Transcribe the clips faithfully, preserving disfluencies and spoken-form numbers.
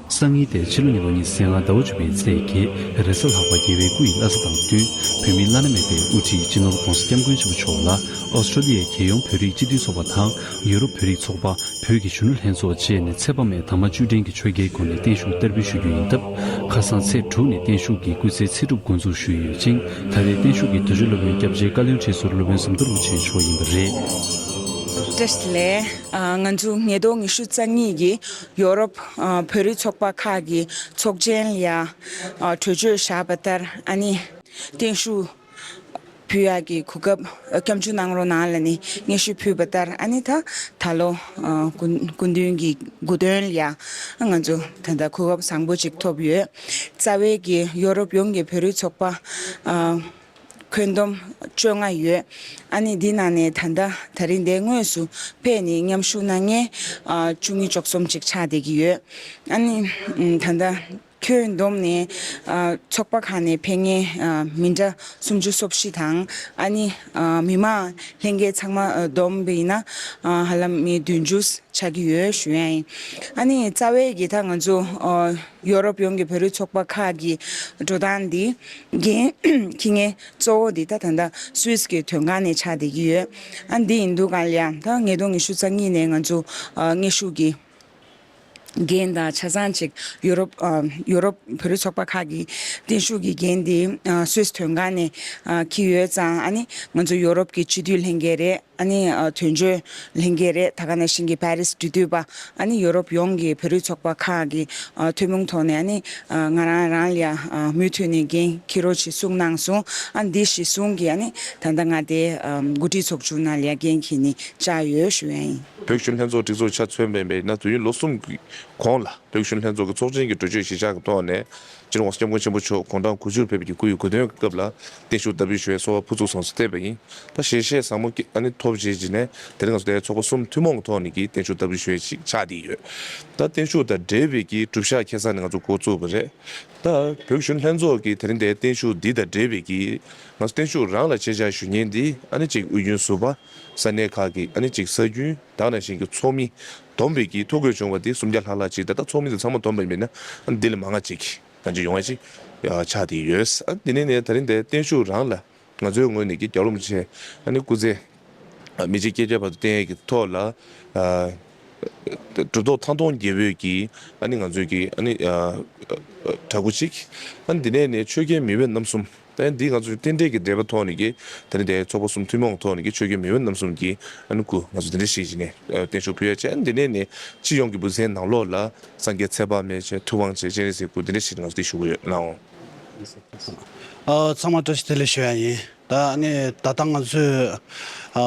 སང་ཉིན་ཏེ་ཕྱི་ལོ་ཉིས་སྟོང་ཉི་ཤུ་རྩ་ལྔ་ཟླ་བ་བཅུ་པའི་ཚེས་བརྒྱད། རེས་གཟའ་ལྷག་པ་རྒྱལ་བའི་སྐུ་ཡི་བླ་གཟའ་དང་བསྟུན། བོད་མིའི་བླ་ན་མེད་པའི་དབུ་ཁྲིད་སྤྱི་ནོར་༧གོང་ས་༧སྐྱབས་མགོན་ཆེན་པོ་མཆོག་ལ་ཨོ་སི་ཀྲོ་ལི་ཡའི་རྒྱལ་ཡོངས་བོད་རིགས་སྤྱི་མཐུན་ཚོགས་པ་དང་ཡོ་རོབ་བོད་རིགས་ཚོགས་པ། བོད་ཀྱི་གཞོན་ནུ་ལྷན་ཚོགས་བཅས་ནས་ཚེ་དཔག་མེད་དམ་པ་བཅུ་བདུན་གྱི་ཆོས་རྒྱལ་སྒོ་ནས་བརྟན་བཞུགས་བསྟར་འབུལ་ཞུ་རྒྱུ་ཡིན་སྟབས། ཁ་སང་ཚེས་དྲུག་ནས་བརྟན་བཞུགས་ཀྱི་སྐུ་ཚེའི་ཚེ་སྒྲུབ་འགོ་འཛུགས་ཞུས་ཡོད་ཅིང་། ད་རེས་བརྟན་བཞུགས་ཀྱི་དུས་ཆེན་སློབ་དཔོན་སྐྱབས་རྗེ་བཀའ་བློན་ཁྲི་ཟུར་སློབ་དཔོན་ཟམ་གདོང་རིན་པོ་ཆེ་མཆོག་ཡིན་པ་རེད། བཀྲ་ཤིས་བདེ་ལེགས། ང་ཚོ་ཉིས་སྟོང་ཉི་ཤུ་རྩ་གཉིས་ཀྱི་ཡོ་རོབ་བོད་རིགས་ཚོགས་པ་ཁག་གི་ཚོགས་ཆེན་ལ་ཡ་གྲོས་ཆོད་བཞག་པ་ལྟར། ཨ་ནི་བརྟན་བཞུགས་ཕུལ་ཡག་གི་གོ་སྐབས་སྐྱབས་འཇུག་གནང་རོགས་གནང་ལབ་ནས་སྙན་ཞུ་ཕུལ་བ་ལྟར། ཨ་ནི་ད་ད་ལོ་སྐུ་སྐུ་མདུན་གྱི་སྐུ་མདུན་ལ་ཡ་ང་ཚོ་ད་ལྟ་གོ་སྐབས་བཟང་པོ་ཅིག་ཐོབ་ཡོད། རྩ་བའི་གི་ཡོ་རོབ་ཡོངས་ཀྱི་བོད་རིགས་ཚོགས་པ་ཁྱོན་བསྡོམས་བཅོ་ལྔ་ཡོད། ཨ་ནི་འདི་ནང་ནས་ད་ལྟ་ད་རིང་འདིར་དངོས་སུ་ཕེབས་ནས་མཉམ་ཞུགས་གནང་མཁན་བཅུ་གཉིས་བཅུ་གསུམ་ཅིག་ཆགས་བསྡད་ཀྱི་ཡོད། ཨ་ནི་ད་ལྟ་ཁྱོན་བསྡོམས་ནས་ཚོགས་པ་ཁག་ནས་ཕེབས་མཁན་མི་འདྲ་སུམ་ཅུ་སོ་བཞི་དང་། ཨ་ནི་མི་མང་ལྷན་རྒྱས་ཚང་མ་བསྡོམས་པ་ཡིན་ན་ཧ་ལམ་མི་བདུན་ཅུ་ཆགས་ཀྱི་ཡོད་ཞུ་ཡ་ཡིན། ཨ་ནི་རྩ་བའི་གི་ད་ང་ཚོ་ཡོ་རོབ་ཡོངས་ཀྱི་བོད་རིགས་ཚོགས་པ་ཁག་གི་འགྲོ་སྟངས་འདི་འགན་འཁྱེར་མཁན་གཙོ་བོ་འདི་ད་ད་ལྟ་སུད་སི་གི་དོན་ཁང་ནས་ཆགས་བསྡད་ཀྱི་ཡོད། ཨ་འདི་ཡིན་དུས་ག་ལ་ཡང་ད་ཉིས་སྟོང་ཉི་ཤུ་རྩ་གཉིས་ནས་ང་ཚོ་སྙན་ཞུ་གི་འགན་དང་ཆ་ཚང་ཅིག་ཡོ་རོབ་ཡོ་རོབ་བོད་རིགས་ཚོགས་པ་ཁག་གི་བརྟན་བཞུགས་ཀྱི་འགན་འདི་སུད་སི་དོན་ཁང་ནས་འཁྱེར་ཡོད་ཙང་། ཨ་ནི་ང་ཚོ་ཡོ་རོབ་ཀྱི་སྤྱི་འཐུས་ལྷན་རྒྱས་རེད། ཨ་ནི་ཨ་དོན་གཅོད་ལྷན་རྒྱས་རེད། ད་ག་ནང་བཞིན་གྱི་པེ་རིས་འབྲེལ་མཐུད་པ། ཨ་ནི་ཡོ་རོབ་ཡོངས་ཀྱི་བོད་རིགས་ཚོགས་པ་ཁག་གི་ཨ་ཐུན་མོང་ཐོག་ནས། ཨ་ནི་ཨ་ང་རང་རང་ལ་ཡ་ཨ་མུ་མཐུད་ནས་འགན་འཁྱེར་རོགས་ཞེས་གསུངས་གནང་སོང་། ཨ་འདི་གཞི་བཟུང་གིས་ཨ་ནི་ད་ལྟ་ང་དེ་ཨ་འགོ་ཁྲིད་ཚོགས་ཆུང་ནང་ལ་ཡ་འགན་འཁྱེར་ནས་བཅར་ཡོད་ཞུ་ཡ་ཡིན། བོད་གཞོན་ལྷན་ཚོགས་སྒྲིག་འཛུགས་ཆ་མཚོན་པ་ཡིན་ན། དུས་ཡུན་ལོ་གསུམ་གྱི་གོང་ལ་བོད་གཞོན་ལྷན་ཚོགས་ཀྱི་ཚོགས་ཆེན་གྱི་གྲོས་ཆོད་གཞིར་བཞག་གི་ཐོག་ནས། སྤྱི་ནོར་༧གོང་ས་༧སྐྱབས་མགོན་ཆེན་པོ་མཆོག་དགུང་གྲངས་དགུ་བཅུར་ཕེབས་པའི་སྐུའི་གོ་སྟོན་གྱི་སྐབས་ལ་བརྟན་བཞུགས་བསྟར་འབུལ་ཞུ་བའི་གསོལ་བ་ཕུར་ཚུགས་སོང་ཟེར་བསྟན་པ་ཡིན། ད་ཞལ་བཞེས་ཟབ་མོ་ཨ་ནི་ཐོབ་རྗེས་ཀྱི་ནས་དེ་རིང་ང་ཚོ་དེ་ཚོགས་པ་གསུམ་ཐུན་མོང་གི་ཐོག་ནས་ཀྱི་བརྟན་བཞུགས་བསྟར་འབུལ་ཞུ་བའི་ཞིག་ཆགས་བསྡད་ཡོད། ད་བརྟན་བཞུགས་དང་འབྲེལ་བའི་ཀྱི་གྲུབ་ཆ་ཁ་སང་ནས་ང་ཚོ་འགོ་བཙུགས་པ་རེད། ད་བོད་གཞོན་ལྷན་ཚོགས་ཀྱི་དེ་རིང་དེ་བརྟན་བཞུགས་འདི་དང་འབྲེལ་བའི་ཀྱི་ང་ཚོ་བརྟན་བཞུགས་རང་ལ་ཆེད་བཅར་ཞུ་མཁན་འདི་ཨ་ནི་གཅིག་དབུས་རྒྱུན་ཟུར་པ། ས་གནས་ཁག་གི་ཨ་ནི་གཅིག་ས་རྒྱུན། ད་ག་ནང་བཞིན་གྱི་ཚོགས་མི་བསྡོམས་པའི་གི་ཐོ་འགོད་བྱུང་བ་དེ་སུམ་བརྒྱ་ལྷག་ལྷག་ཅིག་ད་ལྟ་ཚོགས་མི་དེ་ཚང་མ་བསྡོམས་པ་ཡིན་ན་འདི་ལས་མང་བ་ཅིག་གང་ཅི་ཡོང་བ་ཅིག་ཆགས་བསྡད་ཡོད། ཨ་འདི་ནས་ནས་ད་རིང་དེ་བརྟན་བཞུགས་རང་ལ་ང་ཚོའི་ངོས་ནས་ཀྱི་རྒྱལ་བ་རིན་པོ་ཆེ་ཨ་ནི་སྐུ་ཚེ་མི་འཇིག་བསྐལ་བརྒྱའི་བར་དུ་བརྟན་ཡས་ཀྱི་ཐོག་ལ་གྲུབ་ཐོབ་ཐང་སྟོང་རྒྱལ་པོས་ཀྱི་ཨ་ནི་ང་ཚོའི་གི་ཨ་ནི་གྲྭ་སྐུ་ཅིག་ཨ་ནི་འདི་ནས་ནས་ཆོས་རྒྱལ་མེས་དབོན་རྣམ་གསུམ། ད་འདི་ང་ཚོ་རྟེན་འབྲེལ་གྱི་འབྲེལ་བ་ཐོག་ནས་ཀྱི་ད་ནི་དེ་ཚོགས་པ་གསུམ་ཐུན་མོང་ཐོག་ནས་ཀྱི་ཆོས་རྒྱལ་མེས་དབོན་རྣམ་གསུམ་གྱི་ཨ་ནི་སྐུ་ང་ཚོ་འདི་འདྲ་ཞིག་བྱས་ནས་བརྟན་བཞུགས་ཕུལ་ཡ་བྱས། ཨ་ནི་འདི་ནས་ནས་སྤྱི་ཡོངས་ཀྱི་འབུལ་ཚན་ནང་ལོགས་ལ་སངས་རྒྱས་ཚེ་དཔག་མེད་བྱས། ཐུབ་དབང་བྱས། སྤྱན་རས་གཟིགས་སྐུ། འདི་འདྲ་ཞིག་ང་ཚོ་འདི་ཞུ་གི་ཡོད་ལགས། ཨ་ཚང་མ་བཀྲ་ཤིས་བདེ་ལེགས་ཞུ་ཡ་ཡིན། ད་ནི་ད་ལྟ་ང་ཚོས་ཨ་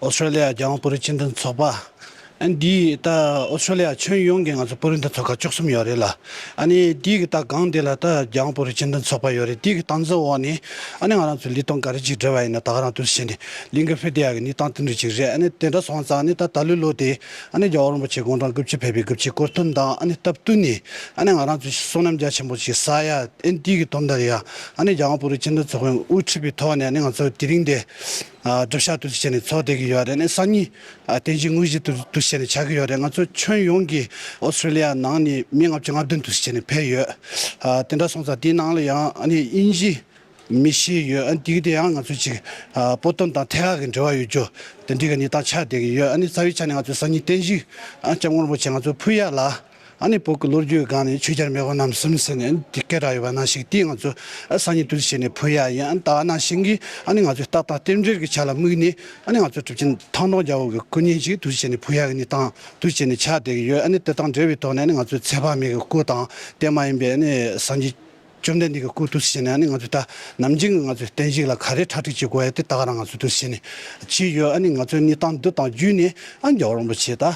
ཨོ་སི་ཀྲོ་ལི་ཡ་རྒྱལ་ཡོངས་བོད་རིགས་སྤྱི་མཐུན་ཚོགས་པ། ཨ་འདི་ད་ཨོ་སི་ཀྲོ་ལི་ཡ་ཁྱོན་ཡོངས་ཀྱི་ང་ཚོ་བོད་རིགས་མཐུན་ཚོགས་ཁག་བཅུ་གསུམ་ཡོད་རེད་ལ། ཨ་ནི་འདི་གི་ད་སྒང་འདི་ལ་ད་རྒྱལ་ཡོངས་བོད་རིགས་སྤྱི་མཐུན་ཚོགས་པ་ཡོད་རེད། འདི་གི་སྟངས་འཛིན་འོག་ནས་ཨ་ནི་ང་རང་ཚོ་ལས་དོན་ག་རེ་ཅིག་སྒྲུབ་པ་ཡིན་ན་ད་ག་རང་དུས་ཕྱིན་ནས་ལས་འགུལ་སྤེལ་བསྡད་ཡག་གི་གནས་སྟངས་དེ་འདྲ་ཅིག་རེད། ཨ་ནི་དེ་འདྲ་སོང་ཙང་ཨ་ནི་ད་ད་ལོའི་ལོ་དེ་ཨ་ནི་རྒྱལ་བ་རིན་པོ་ཆེ་དགུང་གྲངས་དགུ་བཅུ་ཕེབས་པའི་དགུ་བཅུའི་སྐུ་མདུན་དང་ཨ་ནི་སྟབས་བསྟུན་ནས་ཨ་ནི་ང་རང་ཚོ་བསོད་ནམས་རྒྱ་ཆེན་པོ་ཅིག་བསགས་ཡ། ཨ་ནི་འདི་གི་དོན་དག་ལ་ཡ་ཨ་ནི་རྒྱལ་ཡོངས་བོད་རིགས་སྤྱི་མཐུན་ཚོགས་པས་དབུ་ཁྲིད་པའི་ཐོག་ནས་ཨ་ནི་ང་ཚོ་དེ་རིང་འདི་ཨ་གྲུབ་ཆ་དུས་ཚོད་བྱས་ནས་ཚོགས་བསྡད་ཀྱི་ཡོད་རེད། ཨ་ནི་སང་ཉིན་ཨ་རྟེན་གཞི་དངོས་གཞི་དུ་དུས་བྱས་ནས་ཆགས་ཀྱི་ཡོད་རེད། ང་ཚོ་ཁྱོན་ཡོངས་ཀྱི་ཨོ་སི་ཀྲོ་ལི་ཡ་ནང་ནས་མི་ལྔ་བཅུ་ང་བདུན་དུས་བྱས་ནས་ཕེབས་ཡོད། ཨ་དེ་འདྲ་སོང་ཙང་དེའི་ནང་ལ་ཡང་ཨ་ནི་དབྱིན་ཇི་མི་ཤེས་ཡོད། ཨ་ནི་དེ་གི་དེ་ཡང་ང་ཚོ་ཅིག་ཨ་བོད་དོན་དང་ཐད་ཀར་གྱི་འབྲེལ་བ་ཡོད་རྒྱུ་དེ་འདྲའི་གི་གནས་སྟངས་ཆགས་བསྡད་ཀྱི་ཡོད། ཨ་ནི་རྩ་བའི་ཆ་ནས་ང་ཚོ་སང་ཉིན་བརྟན་བཞུགས་ཨ་སྐྱབས་མགོན་རིན་པོ་ཆེ་ང་ཚོ་ཕུལ་ཡ་ལ། ཨ་ནི་བོད་ཀྱི་ལོ་རྒྱུས་སྒང་ནས་ཆོས་རྒྱལ་མེས་དབོན་རྣམ་གསུམ་ཟེར་ནས་ཨ་ནི་དེ་སྐད་གྲགས་ཡོད་པ་ནང་བཞིན་དེ་ང་ཚོ་ཨ་སང་ཉིན་དུས་ཚོད་བྱས་ནས་ཕུལ་ཡ་ཡིན། ཨ་ནི་ད་ག་ནང་བཞིན་གྱི་ཨ་ནི་ང་ཚོའི་ལྟ་སྟངས་རྟེན་འབྲེལ་གྱི་ཆ་ལ་དམིགས་ནས་ཨ་ནི་ང་ཚོ་གྲུབ་ཆེན་ཐང་སྟོང་རྒྱལ་པོ་གི་སྐུ་བརྙན་ཅིག་དུས་ཚོད་བྱས་ནས་ཕུལ་ཡ་གི་གནས་སྟངས་དུས་ཚོད་བྱས་ནས་ཆགས་བསྡད་ཀྱི་ཡོད། ཨ་ནི་དེ་དང་འབྲེལ་བའི་ཐོག་ནས་ཨ་ནི་ང་ཚོའི་ཚེ་དཔག་མེད་ཀྱི་སྐུ་དང་དེ་མ་ཡིན་པའི་ཨ་ནི་སངས་རྒྱས་བཅོམ་ལྡན་འདས་ཀྱི་སྐུ་དུས་ཚོད་བྱས་ནས་ཨ་ནི་ང་ཚོས་ད་ནམ་རྒྱུན་གྱི་ང་ཚོའི་བརྟན་བཞུགས་ལ་ག་རེ་གྲ་སྒྲིག་བྱེད་དགོས་ཡ་དེ་ད་ག་རང་ང་ཚོས་དུས་ཚོད་བྱས་ནས་བྱས་ཡོད། ཨ་ནི་ང་ཚོའི་གནས་སྟངས་འདི་དང་བརྒྱུད་ནས་ཨ་ནི་རྒྱལ་བ་རིན་པོ་ཆེ་ད།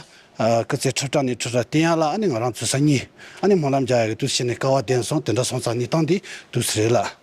ཨ་སྐུ་ཚེ་ཁྲི་ཕྲག་ནས་ཁྲི་ཕྲག་བརྟན་ཡ་ལ་ཨ་ནི་ང་རང་ཚོ་སང་ཉིན་ཨ་ནི་སྨོན་ལམ་རྒྱག་ཡ་གི་དུས་ཚོད་བྱས་ནས་སྐལ་བ་ལྡན་སོང་། དེ་འདྲ་སོང་ཙང་གནས་སྟངས་འདི་དུས་ཚོད་རེད་ལ།